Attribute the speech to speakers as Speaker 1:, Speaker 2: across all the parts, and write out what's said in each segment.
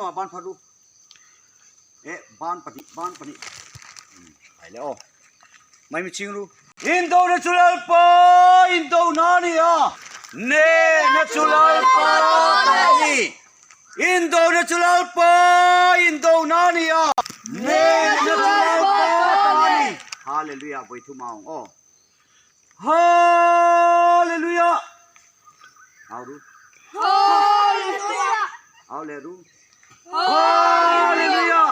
Speaker 1: lamah ban phat u eh ban pahnih ban pahnih ai le aw mai mi ching ru indo na chu lalpa indo na ni a ne na chu lalpa ta ni indo na chu lalpa indo na ni a ne na chu lalpa ta ni hallelujah voi thum ang aw Hallelujah! Au ru.
Speaker 2: Hallelujah!
Speaker 1: Au le ru. Hallelujah!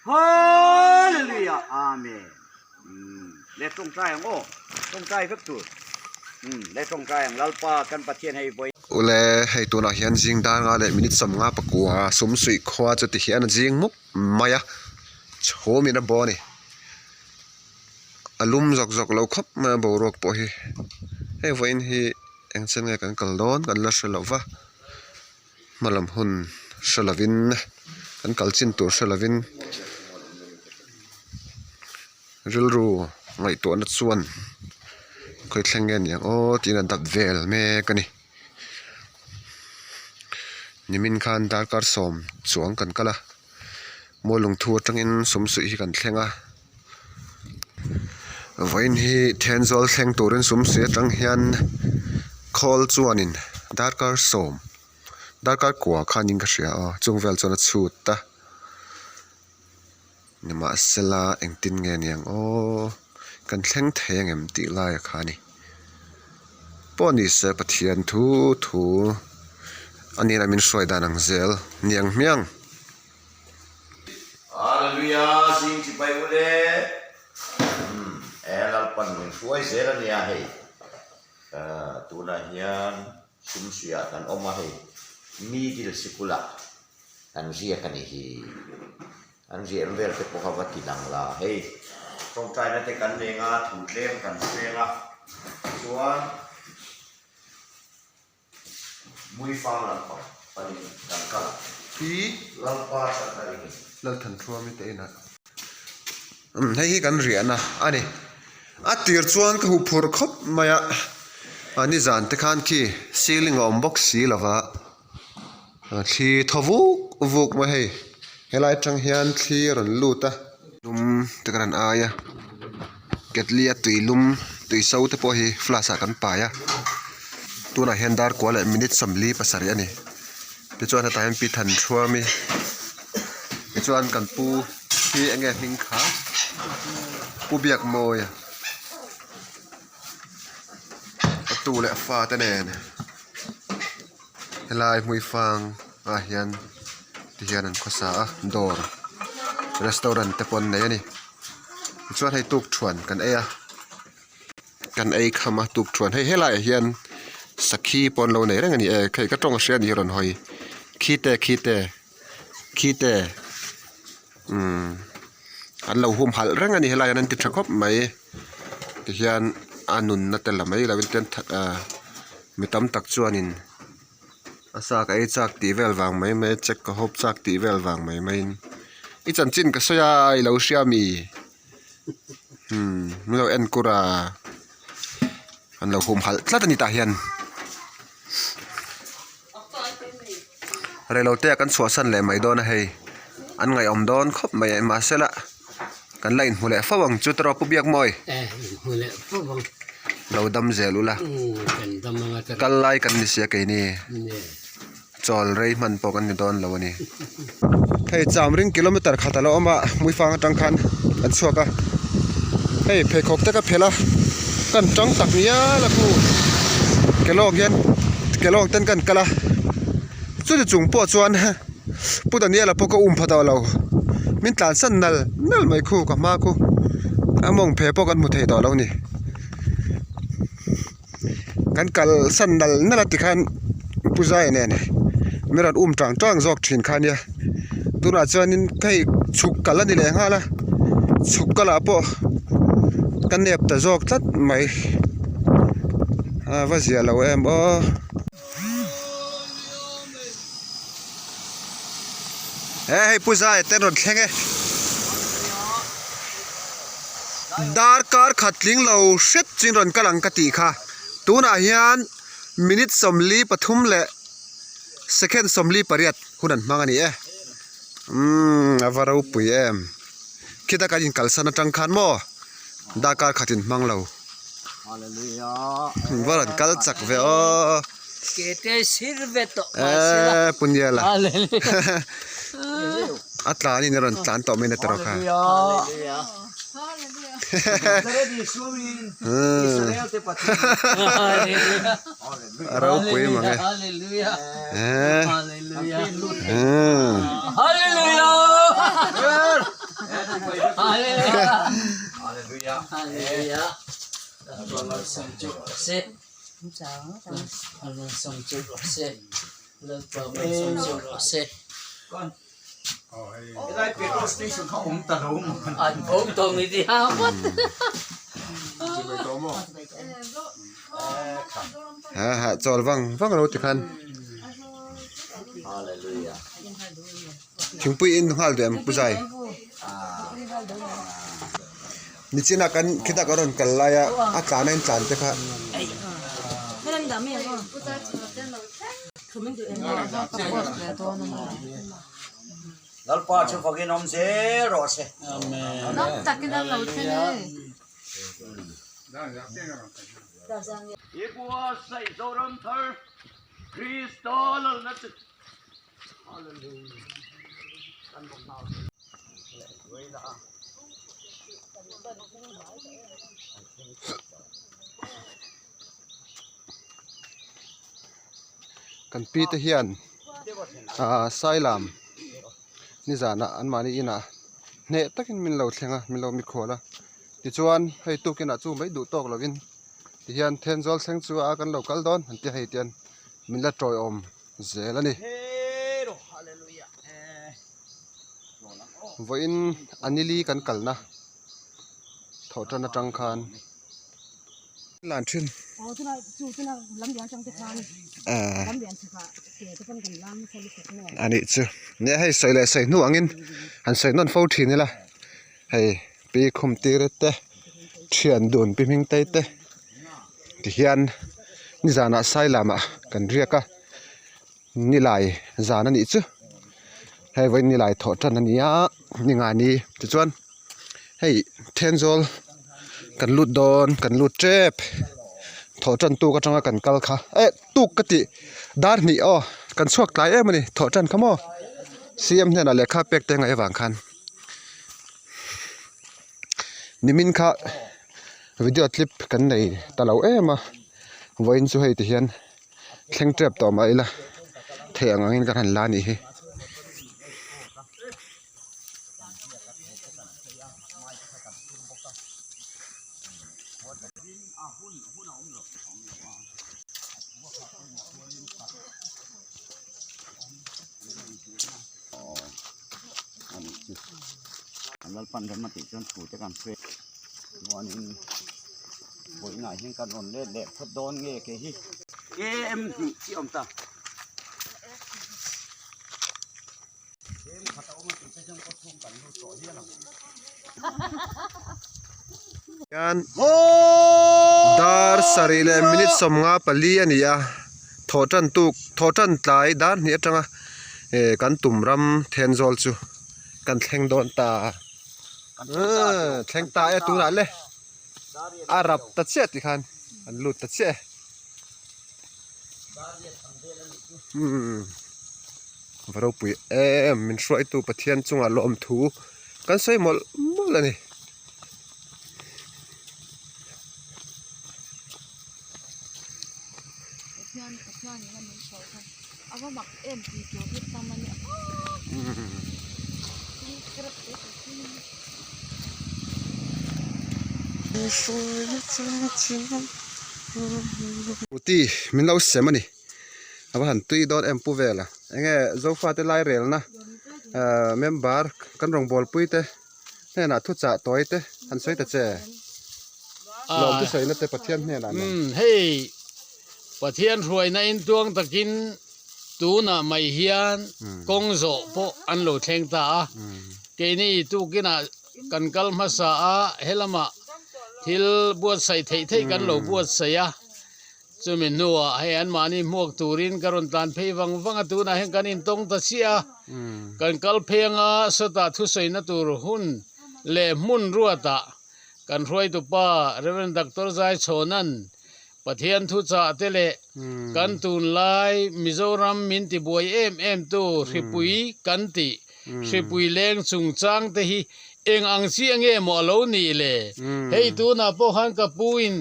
Speaker 1: Hallelujah! Amen. Le tawngtai ang aw. Tawngtai vek tur. Le tawngtai ang Lalpa kan Pathian hei vawi.
Speaker 3: Ule hei tunah hian zing dar nga leh minute sawmnga pakua sumsuih khua chu ti hian a zing mup mai a chhawmin a bo a ni. A lum zawk zawk lo khawp mai a boruak pawh hi hei vawiin hi eng chen nge kan kal dawn kan la hre lo va hma lam hun hre lovin kan kal chin tur hre lovin rilru ngaihtuahna chuan khawi thleng nge ni ang aw tiin a dap vel mek a ni nimin khan darkar sawm chuang kan kal a. Maw lungthu atangin sumsuih hi kan thleng a vawiin hi Thenzawl thleng turin sumsuih atang hian khawl chuanin darkar sawm darkar kua khanin ka hria a chung vel chuan a chhut a nimahsela engtin nge niang aw kan thleng thei angem tih lai kha a ni pawh ni se Pathian thu thu a nena min hruai dan ang zel niang hmiang.
Speaker 4: Hallelujah zing chi pai ule umm e Lalpan min hruai zel ania hei tunah hian sumsuiah kan awm a hei middle sikul ah an riak a ni hi an riah vel te pawh kha va ti lang la hei
Speaker 1: tawngtaina te kan leng a thu tlem kan hreng a chuan Muifang lampa panin kan kal a.
Speaker 3: Hi.
Speaker 4: Lalpa chan a ring.
Speaker 3: Lalthan Thuami te inah. Umm hei hi kan riahna a ni. A tir chuan ka huh phurh khawp mai a, a nizan te khan khi ceiling a awm bawk si lova, thli thaw vuk vuk mai hei helai atang hian thli a rawn lut a. Lum te kan han ai a. Ketli a tui lum tui so te pawh hi flask ah kan pai a tunah hian dar kua leh minute sawmli pasarih a ni tichuan hetah hian pi than thuami tichuan kan pu hi eng nge hming kha pu biakmawia a tu leh a fa te nen helai hmuifang ah hian tihian an khawsa a dawr restaurant te pawh an nei a ni. Tichuan hei tukthuan kan ei a kan ei kham a tukthuan hei helaiah hian sakhi pawh an lo nei reng a ni e hei ka tawng a hria a ni hi a rawn hawi khite khite khite umm an lo humhalh reng a ni helaiah hian an ti tha khawp mai tihian a nunna te la mai lovin tian ah mi tam tak chuanin a sa ka ei chak tih vel vang mai mai a check ka hawp chak tih vel vang mai maiin i chanchin ka sawi a i lo hria mi umm min lo en kur a an lo humhalh tlat a ni tah hian reilote ah kan chhuahsan leh mai dawn a hei an ngaihawm dawn khawp mai a mahsela kan la inhmu leh fo ang chu tawrh pu Biakmawi lo dam zel ula kal lai kan ni sia keini chawl rei hman pawh kan ni dawn lo a ni hei cham ring kilometer khat a lo awm a hmuifang atang khan an chhuak a hei pheikhawk te ka phelh a kan tang tak ngial a khu kelawng hian kelawng ten kan kal a chuti chung pawh chuan Pu Daniela pawh ka um pha tawh lo min tlansan nal nal mai khu ka hma khu a mawng phe pawh kan hmu thei tawh lo a ni kan kalsan nal nal a tikhan Pu Zaia nen min rawn um tang tang zawk thin kha ania tunah chuanin hei chhuk kal a ni leh nghal a chhuk kalah pawh ka nep ta zawk tlat mai a va zia lo em aw. He hei pu Zaia te an rawn thleng e darkar khat tling lo hret chu in rawn kal ang ka tih kha tunah hian minute 43 leh second 48 hun an hmang a ni e. Umm a va ropui em. Khita kan inkalsan atang khan maw darkar khat in hmang lo. Va rawn kal chak ve aw. Eee Puniala. A tlan in a rawn tlan tawh mai na tawrh kha. A ropui mang e. Ha ha chawl vang vang lo ti khan thingpui in nghal duh em pu zai nichina kan khita ka rawn kal lai a a tlan a in tlan te kha.
Speaker 1: Lalpa chu fakin awm zel rawh se.
Speaker 2: Lam takin an lo thleng e.
Speaker 1: I buatsaih Zoram thar Krista lalna chu Hallelujah. Kan bawk nau.
Speaker 3: Kan pi te hian ah sailam nizanah anmahni inah hneh takin min lo thleng a min lo mikhual a tichuan hei tukinah chu mai duh tawk lovin tihian Thenzawl thleng chu a kan lo kal dawn an ti a hei tian min la tawiawm zel a ni. Vawiin a nili kan kalna thawh tan atang khan. Lan thin. A nih chu nia hei sawi leh sawi hnu angin han sawi nawn fo thin ila hei pi khum tir te thian dun pi hming te te tihian nizanah sailamah kan riak a nilai zan a nih chu hei vawiin nilai thawh tan a ni a ni nga ni tichuan hei Thenzawl kan lut dawn kan lut tep thawh tan tuk atanga kan kal kha eh tuk ka tih dar hnih aw kan chhuak tlai em a ni thawh tan kha maw C_M hnenah lehkha pek te ngaih avang khan nimin kha video clip kan nei ta lo em a vawiin chu hei ti hian. Thleng tep tawh mah ila theih ang angin kan han la anih hi.
Speaker 1: Vawiinah hian kan rawn let leh phawt dawn nge ke hi. KM hnih chi awm ta. KM khat a awm a tih te chuan kawt chhung kan lut tawh hial ang.
Speaker 3: Hian dar sarih leh minute sawmnga pali a ni a, thawh tan tuk thawh tan tlai dar hnih atanga eh kan tum ram Thenzawl chu kan thleng dawn ta. Thleng ta e tunah le. A rap ta chiah tih khan an lut ta chiah e. Umm va ropui em min hruaitu Pathian chungah lawmthu kan sawi mawlh mawlh a ni. Scooty min lo sem a ni a va han tui dawn em pu vel a enge zofa te lai rel na ahh member kan rawngbawlpui te hnenah thuchah tawi te han sawi ta che lawm thusawi na te Pathian hnenah nen.
Speaker 5: Hei Pathian hruaina in tuang takin tunah mai hian kawng zawh pawh an lo thleng ta a, keini tukinah kan kal hmasa a, helamah thil buatsaih theih theih kan lo buatsaih a. Chumi hnuah hei anmahni hmuak turin ka rawn tlan phei vang vang a, tunah hian kan intawng ta chiah a, kan kal phei anga sawtah thusawina tur hun leh hmun ruatah kan hruaitupa Rev. Doctor Zaichhawnan Pathian thuchah te leh kan tunlai Mizoram min tibuai em em tu hripui kan tih hripui leng chungchang te hi eng ang chiah nge maw a lo nih le? Hei tunah pawh khan ka pu in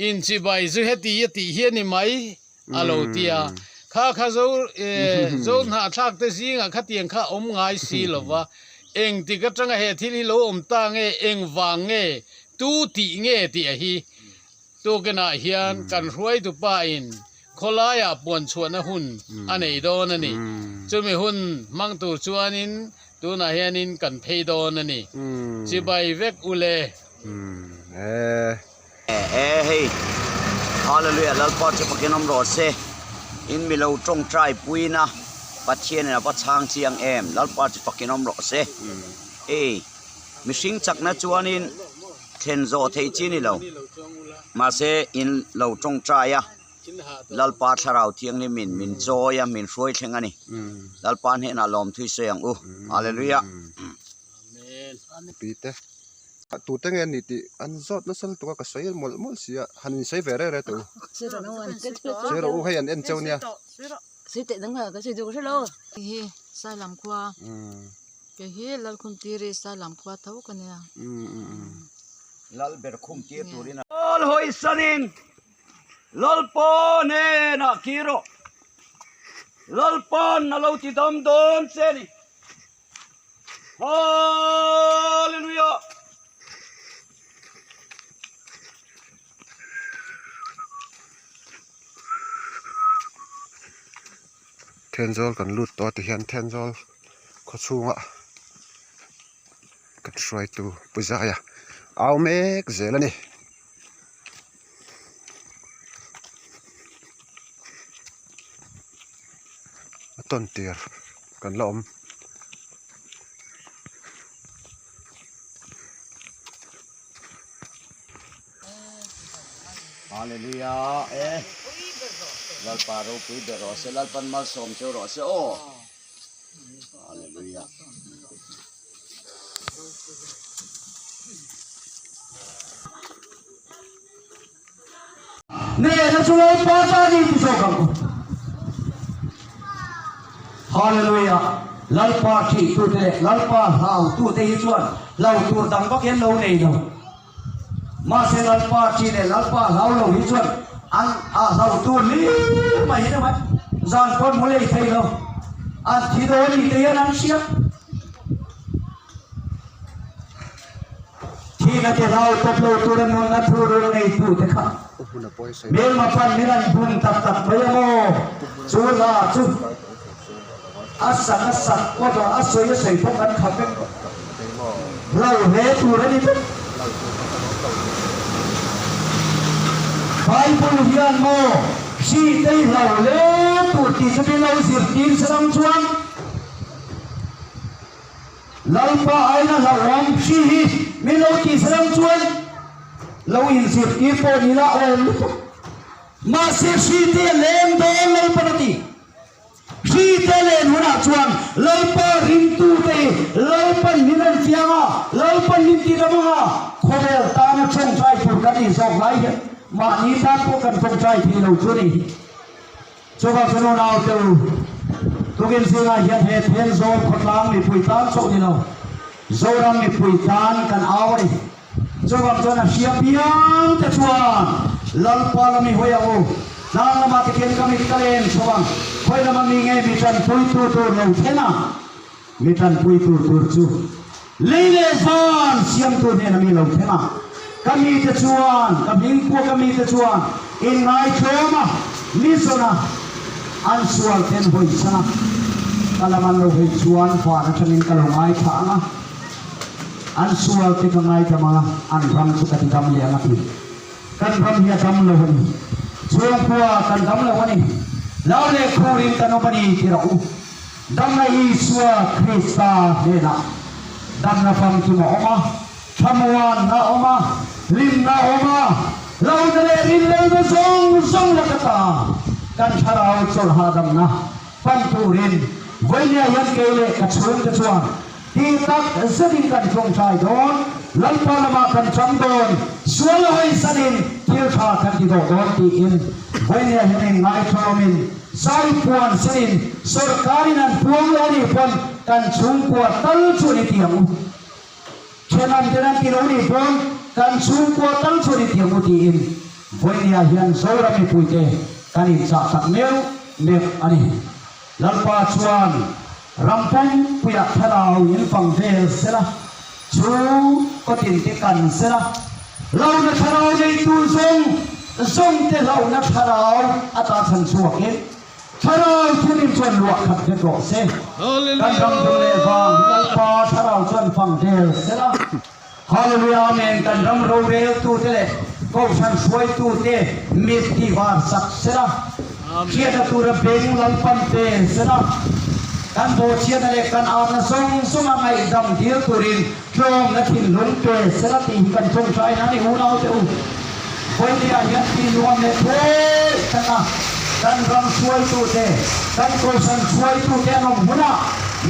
Speaker 5: inchibai chu heti a tih hi a ni mai a lo ti a, kha kha zo zo hnahthlak te zingah khatiang kha a awm ngai si lo va, engtik atanga he thil hi lo awm ta nge, engvang nge, tu tih nge tih a hi Tukinah hian kan hruaitu pa in khawlaiah puan chhuahna hun a nei dawn a ni. Chumi hun hmang tur chuanin tunah hianin kan phei dawn a ni. Chibai vek u le.
Speaker 1: E hei, Hallelujah Lalpa chu pakin awm rawh se. In milo tawngtai puina Pathianin a va chhang chiang em. Lalpa chu pakin awm rawh se. Ei, mihring chakna chuanin Thlen zawh theih chi ni lo. Mahse, in lo tawngtai a, Lalpa Thlarau Thianghlim in min chawi a, min hruai thleng a ni. Lalpa hnenah lawmthui sawi ang u. Hallelujah.
Speaker 3: Pi te, tute nge an nih tih an zawt nasa lutuk a, ka sawi mawlh mawlh si a, han insawi ve reng reng teh u. Sawi rawh u, hei an en cheu nia.
Speaker 2: Hi Sailam khua. Kei hi Lalkhumtiri Sailam khua tho ka nia.
Speaker 1: Lal ber khum tir turin a. Lal hawisanin Lalpa hnenah kir rawh. Lalpa'n a lo ti dam dawn che a ni. Hallelujah!
Speaker 3: Thenzawl kan lut tawh a tihian Thenzawl khaw chhunga kan hruaitu Pu Zaia au mek zel a ni. A tawn tir kan la awm.
Speaker 1: Hallelujah e Lalpa ropui ber rawh se Lalpan malsawm cheu rawh se aw Hallelujah Nena chu Lalpa ta ni ti zawk ang u. Hallelujah! Lalpa ṭhihtute leh Lalpa hlautute hi chuan hlau tur dang vak hian lo nei lo. Mahse Lalpa ṭhi leh Lalpa hlau lo hi chuan an a hlau tur hlir mai hi ni mai. Zan pawn hmu lei thei lo. An thi dawn ni te hian an hria. Thihna te hlau tawp lo tura nunna thu rul neitute kha hmelma pan min an bum tak tak mai a maw? Chu hla chu a sak a sak pawt a, a sawi a sawi bawk an khap vek tawh. Hlau hle tur a ni vek. Bible hian maw hri tei hlau hle tur tih chu min lo zirtir se lang chuan, Lalpa aina hlauhawm hri hi min lo tih salang chuan lo inzirtir pawh ni la awm lutuk. Mahse hri te a leng dawn Lalpan a ti. Hri te len hunah chuan Lalpa ringtute hi Lalpan min rawn fiang a, Lalpan min ti dam ang a, khawvel tana tawngtai tur kan nih zawk lai hian mahni tan pawh kan tawngtai thei lo chu a ni hi. Chuvang chu nunau te u, tukin zingah hian he Thenzawl khawtlang mipui tan chauh ni lo, Zoram mipui tan kan au a ni. Chuvang chuan a hria piang te chuan Lalpa lam i hawi ang u, tlang lamah te khian ka mit ka len chho ang, khawi lama mi nge mi tanpuitu tur lo thlen a, mi tanpuitu tur chu lei leh van siamtu hnena mi lo thleng a, ka mite chuan, ka hmingpua ka mite chuan inngaithlawm a, mi zawn a, an sual ten hawi chhan a, ka lam an lo hawi chuan van atangin ka lo ngaithla ang a, an sual te ka ngaidam ang a, an ram chu ka ti dam leh ang a ti. Kan ram hi a dam lo a ni. Chhungkua kan dam lo a ni. Lau leh khurin kan awm a ni ti rawh u. Damna Isua Krista hnenah damna famkim a awm a, thlamuanna a awm a, hlimna a awm a.
Speaker 6: Hlauhna leh rinleina zawng zawng laka ta kan thlarau chawlh hahdamna pan turin vawinia hian kei leh ka chhungte chuan Ti tak zetin kan tawngtai dawn, Lalpa lamah kan chang dawn, sual hawisanin thil tha kan ti dawh dawn tiin vawinia hian in ngaitlawmin zai puan senin sorkarin an puang lo anih pawn kan chhungkua tal chu an i ti ang u. Thenawm ten an ti lo anih pawn kan chhungkua tal chu an i ti ang u tiin vawinia hian Zoram mipuite kan inchah tak meuh meuh a ni. Lalpa chuan ram pumpuiah thlarau in fang vel sela, chu kawtin te kan sela, hlauhna thlarau neitu zawng zawng te hlauhna thlarau ata chhan chhuakin thlarau thunin chuan luah khat vek rawh se. Kan ram tum leh vang hi Lalpa thlarau chuan fang vel sela. Hallelujah Amen Kan ram roreltute leh Kohhran hruaitute mit tih var sak sela, hriatna tura beng Lalpan pe sela, kan bawhchhiatna leh kan arna zawng zawnga ngaihdam dil turin tlawmna thinlung pe sela tih hi kan tawngtaina a ni unaute u. Vawinia hian tih nuam leh thuai taka kan ram hruaitute, kan Kohhran hruaitute an awm hunah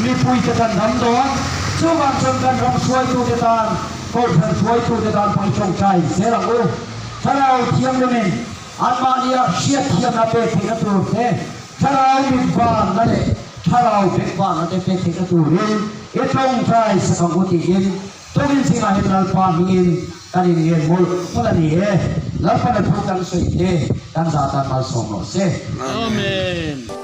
Speaker 6: mipuite kan dam dawn. Chuvang chuan kan ram hruaitute tan, Kohhran hruaitute tan pawh i tawngtai zel ang u. Thlarau Thianghlimin anmahnia hriatthiamna pek theihna tur te, Thlarau mitvanna leh Thlarau bekvanna te pek theihna turin i tawngtai sak ang u tiin Tukin zingah hian Lalpa hmingin kan inngen mawlh mawlh a ni e. Lalpa na thu kan sawi te kan zah tan malsawm rawh se.
Speaker 5: Amen.